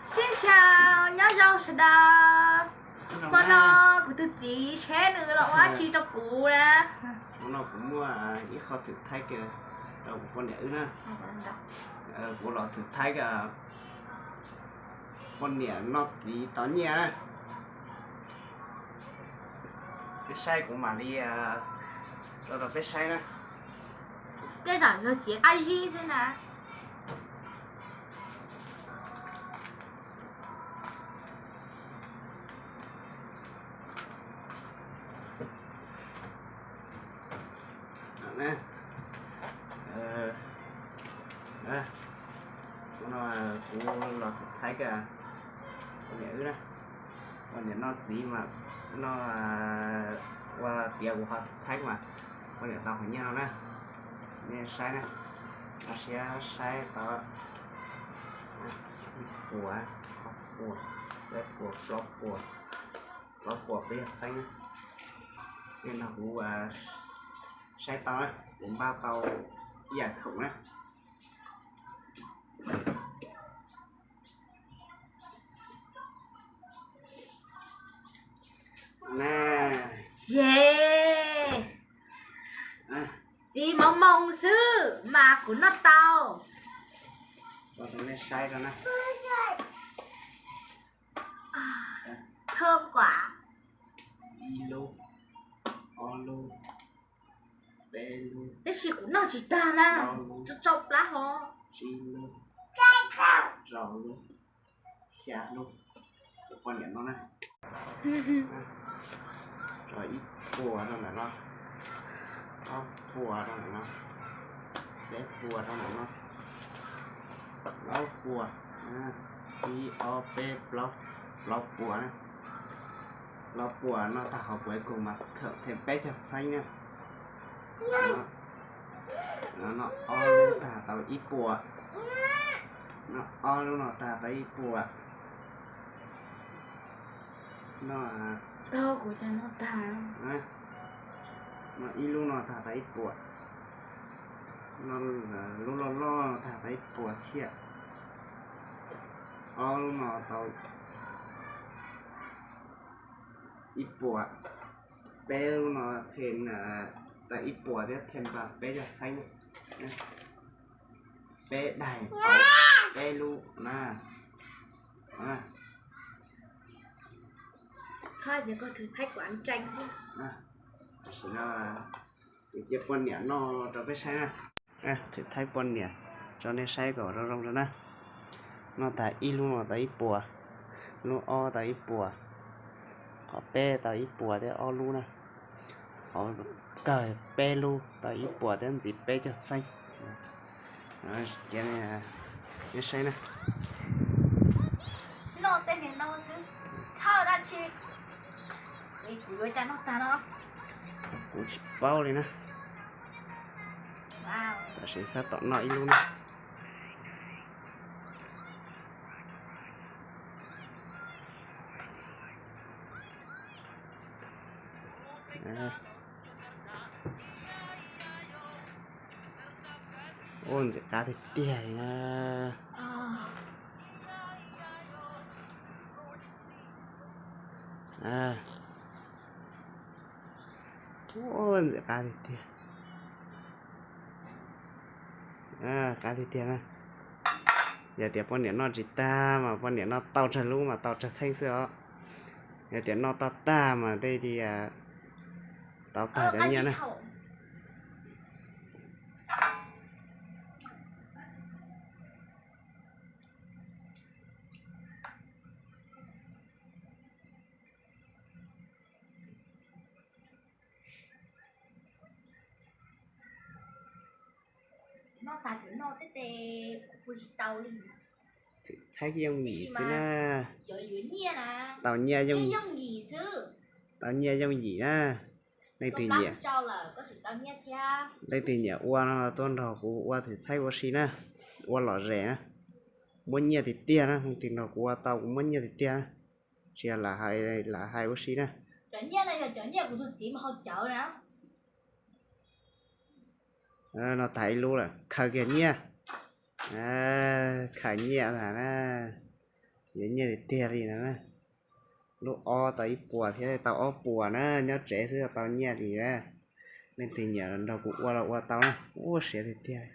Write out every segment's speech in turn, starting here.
Xin chào, nyob zoo sawv daws. Hmo no kuv tus txiv seb nws los ua dab tsi rau kuv na. Hmo no kuv muaj ib qho thử thách rau kuv poj niam wb na. Kuv los thử thách poj niam noj txiv tau nyiaj na. Peb saib kuv mam li rau rau peb saib na. Tej zaum yog txiv qab zib xwb na. Hnub no kuv los thử thách poj niam wb na. Poj niam noj txiv mas, no ua tiav kuv qhov thử thách mas poj niam tau qhov nyiaj no na. Nej saib na, los sis saib tau ib puas, ob puas, peb puas, plaub puas, plaub puas peb caug xeeb na. Nej nrog kuv saib tau na, kuv npaj tau ib yam khoom na. Yes, txiv mov moos xwb mas kuv noj tau. Thơm quá. Ib lub, ob lub, peb lub, tab sis kuv noj tsis tag na, plaub lub, tsau tsau plab ho. Tsib lub, rau lub, xya lub, rau poj niam no na. Rau ib puas rau ntawm no, ob puas rau ntawm no, peb puas rau ntawm no, plaub puas, ib ob peb plaub, plaub puas na. Plaub puas noj tag hauv puas ib kug mas khoom thêm peb caug xeeb na. Noj ob lub tag tau ib puas, noj ob lub no tag tau ib puas. Noj, kuv cov noj tag, noj ib lub no tag tau ib puas, noj lub loj loj no tag tau ib puas thiab. Ob lub no tau ib puas, peb lub no thêm tau ib puas thiab, thêm tau peb caug xeeb. Peb daig tau peb lub na. Thov tias koj thử thách của anh Tranh xwb. Tam sim no kuv cia poj niam noj rau peb saib na. Thử thách poj niam, tso nej saib kom zoo zoo rau na. Noj tag ib lub no tau ib puas, lub ob tau ib puas, qhov peb tau ib puas thiab ob lub na. Qhov kawg peb lub tau ib puas thiab ntxiv peb caug xeeb. Cia nej saib na. Noj tej niag no xwb, txhawj dab tsi. Kuv yuav cas noj tag no. Kuv tsis paub li na. Tam sim tab tom noj ib lub na. Ua ntxim qab tiag tiag li na. Ua ntxim qab tiag tiag. Qab tiag tiag na. Yog tias poj niam noj tsis tag mas poj niam noj tau tsawg lub mas tau tsawg txheeb xwb os. Yog tias noj tau tag mas tej tias tau tag cov nyiaj na. Noj tag kuv noj tej tes kuv pw tsis tau li. Thib yooj yim xwb na. Tau nyiaj yooj yim xwb. Tau nyiaj yooj yim na. Leej twg nyiam, leej twg nyiam ua no tuaj nrog kuv ua thử thách ua si na. Ua lom zem na. Muab nyiaj tiag tiag na, leej twg nrog kuv ua tau kuv muab nyiaj tiag tiag na. Tsis yog lam hais ua si na. Noj tag ib lub lawm, khaws kiag nyiaj. Khaws nyiaj tag na. Yuav nyiaj tiag tiag li no na. Lub ob tau ib puas thiab tau ob puas na, nyob tsev xwb tau nyiaj li na. Leej twg nyiam nrog kuv ua los ua tau na. Ua siav tiag tiag.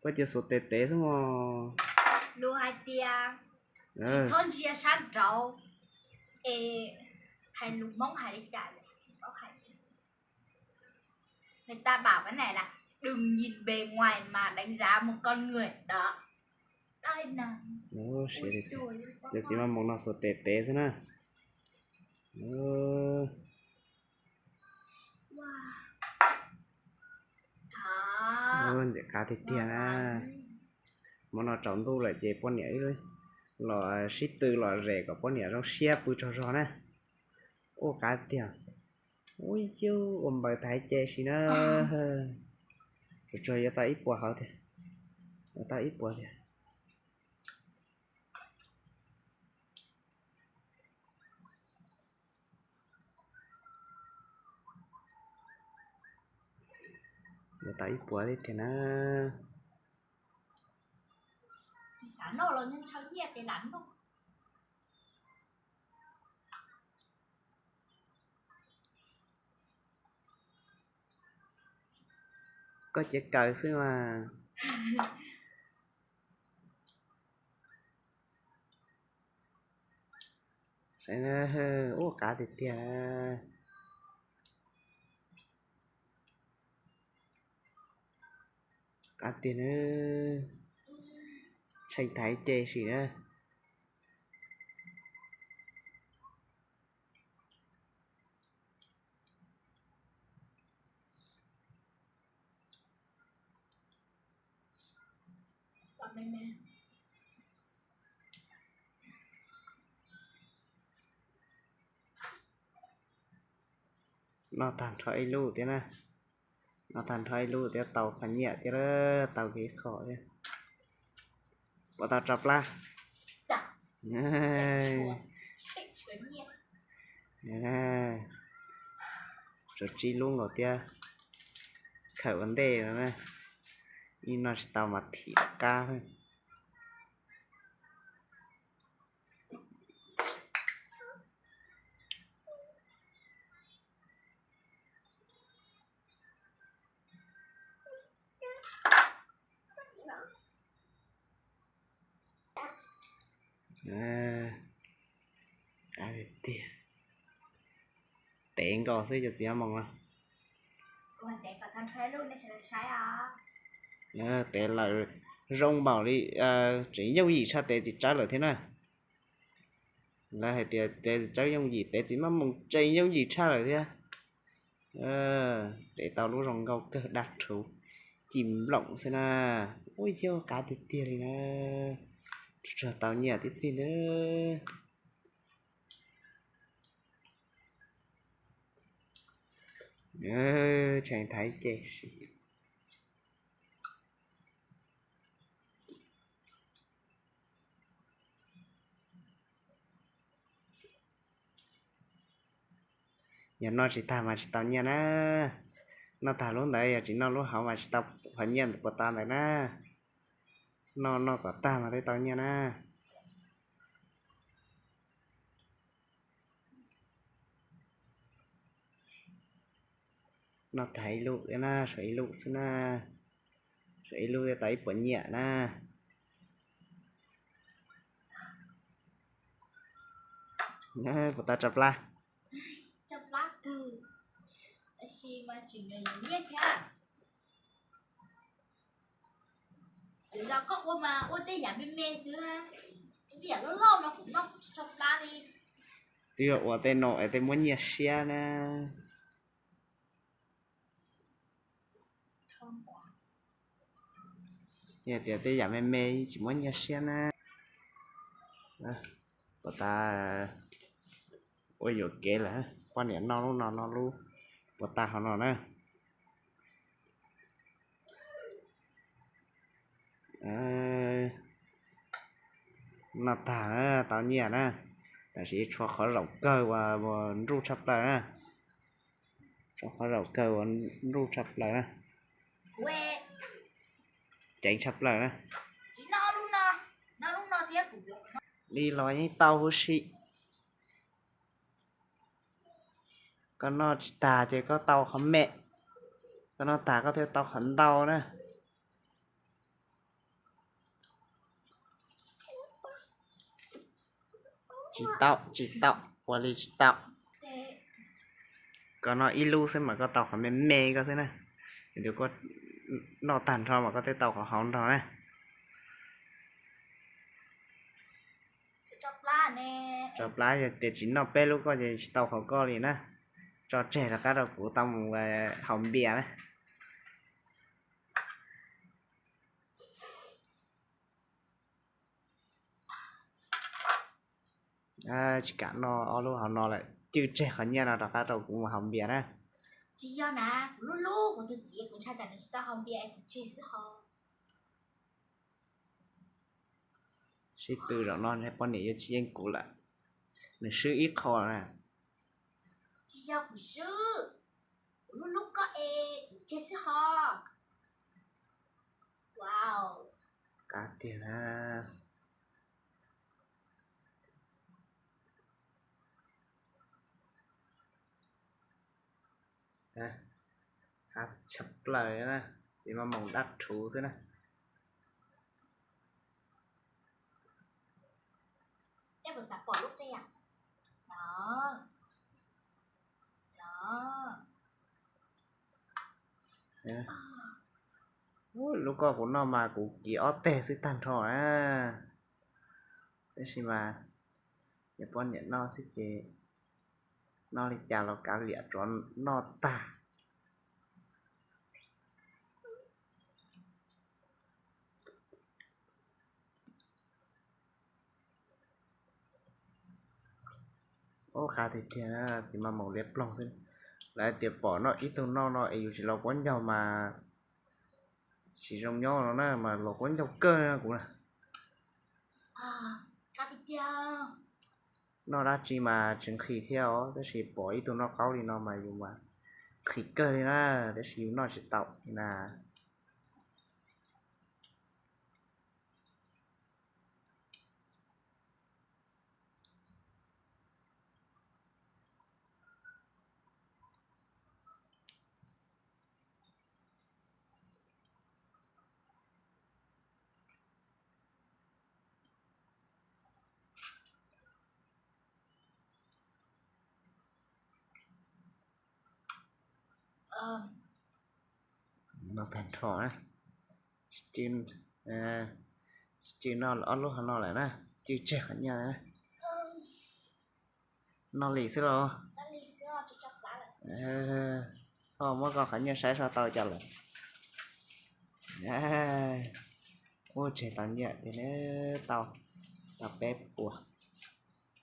Koj cia xuas tes tev xwb mog. Luag hais tias tsis txhob ntsia sab nraud es hais lus Hmoob hais li cas tsis paub hais. Người ta bảo cái này là đừng nhìn bề ngoài mà đánh giá một con người đó. Cov txiv maj moos no xuas tes tev xwb na. Ntxim qab tiag tiag na. Hmo no tsaus ntuj lawm ces poj niam los sib tw lom zem kom poj niam zoo siab pw tsaug zog na. Ua qab tiag. Ua yug ua npaws thaiv ces si na. Tsuas tsuas yuav tau ib puas hauv tiag. Yuav tau ib puas tiag. Yuav tau ib puas thiab tiag na. Koj cia kaw xwb mas. Saib na, ua qab tiag tiag. Qab tiag na. Tsheej thaiv ces si na. Noj tag nrho ib lub thiab na. Noj tag nrho ib lub thiab tau qhov nyiam thiab, tau kev kho thiab. Puas tau tso plab? Tshuav tsib lub nkaus thiab. Khawm ua ntej no na. Ib no tsis tau mas thim qab xwb. Qab tiag. Tev nkaus xwb cov txiv maj moos no. Tev lawm zoo npaum li tseem yooj yim tshaj tev txiv tsawb lawm thiab na. Lawv hais tias tev txiv tsawb yooj yim, tev txiv maj moos tseem yooj yim tshaj lawm thiab. Tev tau lub zoo nkauj kawg dab rhuv ci nploom xwb na. Ua yog qab tiag tiag li na. Tsuag tsuag tau nyiaj tib tib na. Tsheej thaiv ces si. Yog noj tsis tag mas tsis tau nyiaj na. Noj tag lub ntawd yog tsis noj lub hauv mas tsis tau qhov nyiaj puas tau ntawd na. Noj noj kom tag mas thiaj tau nyiaj na. Noj tag ib lub thiab na, tshuav ib lub xwb na. Tshuav ib lub thiaj tau ib puas nyiaj na. Puas tau tso plab? Twb yog ua tej no es tej muab nyiaj siab na. Yog tias tej yam me me tsis muab nyiaj siab na. Puas tas ua yuam kev lawm, poj niam noj lub no noj lub puas tas hauv no na. Noj tag na, tau nyiaj na. Tab sis tshuav qhov zaum kawg uas nruj tshaj plaws na. Tshuav qhov zaum kawg uas nruj tshaj plaws na. Ceev tshaj plaws na. Li los yeej tau huv si. Koj noj tsis tag ces koj tau qhov me, koj noj tag koj thiaj tau qhov ntau na. Tsis tau, tsis tau, ua li tsis tau. Koj noj ib lub xwb mas koj tau qhov me me koj xwb na. Yog tias koj noj tag nrho mas koj thiaj tau qhov hauv nrog na. Tso plab, yog tias tsis noj peb lub koj ces tsis tau qhov koj li na. Tso tseg rov qab rau kuv tau mus haus npias na. Tsis kam noj ob lub hauv no lawm, cwj tseg qhov nyiaj no rov qab rau kuv mus haus npias na. Tsis yog na, kuv lub lub kuv tus txiv kuv ntshai tsam nws tsis tau haus npias es kuv tseg xwb ho. Sib tw zaum no poj niam yuav tsis yeej kuv lawm, nws swb ib qho na. Tsis yog kuv swb, kuv lub lub koj es kuv tseg xwb ho. Qab tiag na. Qab tshaj plaws na, ces mas moos dab rhuv xwb na. Lub koj kuv noj mas kuv kiv ob teg xwb tag nrho na. Tab sis mas yog poj niam noj xwb ces noj li cas los kav liam tsuav noj tag. Ub, qab tiag tiag, txiv maj moos liab ploog xwb. Lawv tias pom noj ib tug noj no es yus tsis los quab ncaug mas tsis zoo nyob no na, mas los quab ncaug kawg kuv na. Noj dab tsi mas tsis nqhis thiab os, tab sis pom ib tug noj qaub li no mas yus mas nqhis kawg li na, tab sis yus noj tsis tau li na. Noj tag nrho na. Tsis cwj noj ob lub hauv no lawm na, cwj tseg qhov nyiaj na. Noj li xwb los? Ho muab koj qhov nyiaj saib seb tau cas lawm. Ub, tseg tau nyiaj tiag, tau, tau peb puas,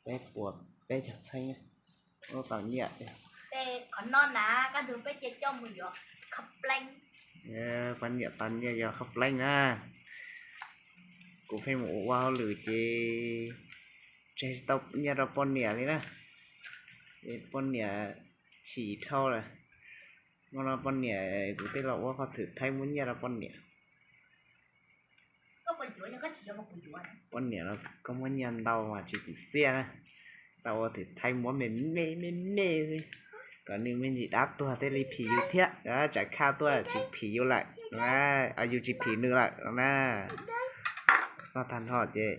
peb puas peb caug txheeb, ub, tau nyiaj tiag. Poj niam tau nyiaj yog khaub pleeb na. Kuv pheej mus ua hauj lwm ces tseg tsis tau nyiaj rau poj niam li na. Es poj niam chim dhau lawm. Hmo no poj niam, kuv tej los ua qhov thwm thaib muab nyiaj rau poj niam. Poj niam no koj muab nyiaj ntau mas tsis tsim txiaj na. Tau ua thwm thaib muab me me me me xwb, kom nws me ntsis dab tuag thiaj li phim yus thiab, tsam khaj tuaj tsis phim yus lawm, yus tsis phim nws lawm no na. Noj tag nrho ces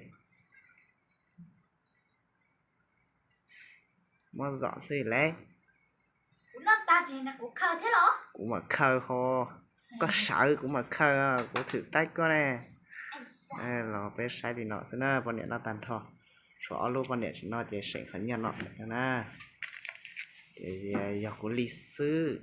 muab zom xwb lauj. Kuv mam khaws ho, koj sawv kuv mam khaws, kuv thwm taib koj ne. Los peb saib li no xwb na, poj niam noj tag nrho, tshuav ob lub poj niam tsis noj ces seem qhov nyiaj no na. Ces yog kuv li xwb.